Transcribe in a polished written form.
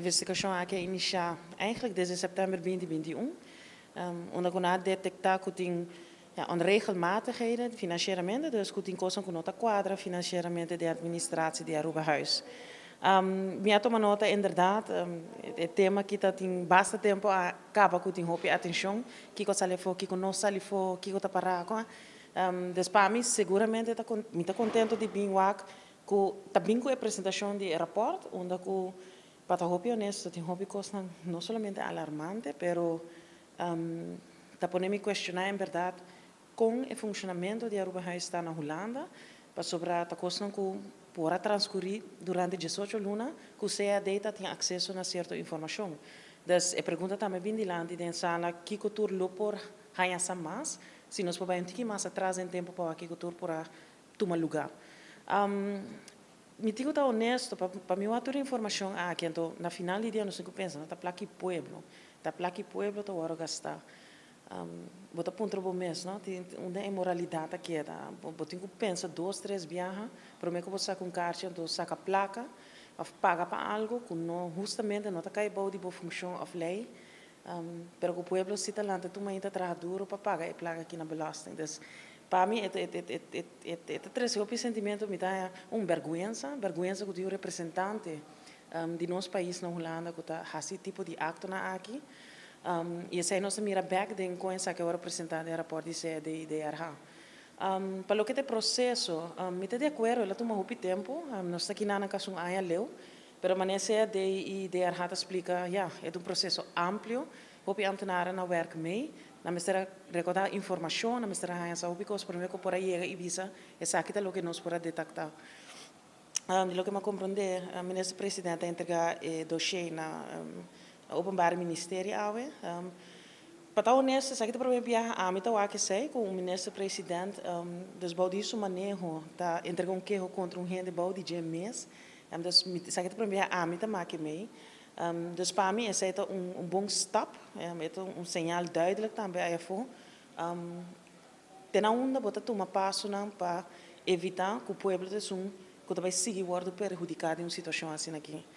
Investigashon aki a inisiá eigenlijk desde sèptèmber 2021, unda ku a detektá ku tin, ja, onregelmatigheden financieramente, dus ku tin kos ku no ta kuadra financieramente di administratie di Arubahuis. Mi a tuma nota inderdaad, e tema aki ta tin basta tempu kaba ku tin hopi atenshon, kiko sali afó, kiko no sali afó, kiko ta pará. Dus pa mi seguramente mi ta kontentu di bin wak ku tambe ku e presentashon di rapport, unda ku, pa ta hopi honesto, tin hopi kos no solamente alarmante, pero ta pone mi kuestioná en berdat kon e funshonamentu di Arubahuis ta na Hulanda, pasobra ta kos ku por a transkurí durante 18 luna, ku CAD ta tin akseso na sierto informashon. Dus e pregunta tambe bin dilanti den sala, kiko tur lo por haña mas, si nos por bai un tiki mas atras den tempu pa kiko tur por a tuma lugá. Mi tin ku ta honesto, pa mi tur informashon aki, anto na final di dia nos tin ku pensa, ta plaka di pueblo, ta plaka di pueblo ta wòrdu gastá. Bo ta puntra bo mes, no? Tin un inmoralidat aki, ta? Bo tin ku pensa dos, tres biaha, promé ku bo saka un karchi, anto saka plaka, òf paga pa algu ku no, hustamente no ta kai bou di bo funshon òf lei, pero ku pueblo si ta lanta tur mainta traha duru pa paga e plaka aki na belasting. Dus, pa mi, e trese hopi sentimentu, mi ta un bèrgwensa, bèrgwensa ku un representante di nos pais na Hulanda ku ta hasi tipo di aktonan aki. I esei nos mira bèk den ku esaki awor presentá e rapport di CAD i DRH. Pa loke ta e proseso, mi ta di akuerdo, el a tuma hopi tempu, nos ta aki na kasi un aña leu, pero manera CAD i DRH ta splika, ja, e un proseso amplio, hopi ambtenaren a werk mee, nan mester rekordá informashon, nan mester haña sa hopi kos promé ku por a yega i bisa, esaki ta loke nos por a detektá. Di loke mi a komprondé, minister presidente a entregá e dossier na Openbaar Ministerie awe. Pa ta honesto, esaki ta promé biaha ami ta wak esei ku un minister presidente, dus bou di su maneho, ta entregá un keho kontra un hende bou di dje mes. Dus esaki ta promé biaha ami ta maki mee. Dus pa mi esei ta un bon stap, e ta un señal duidelijk tambe afó. Te na unda bo ta tuma pasonan pa evitá ku pueblo ta esun ku ta bai sigui wòrdu perhudiká den un situashon asina aki.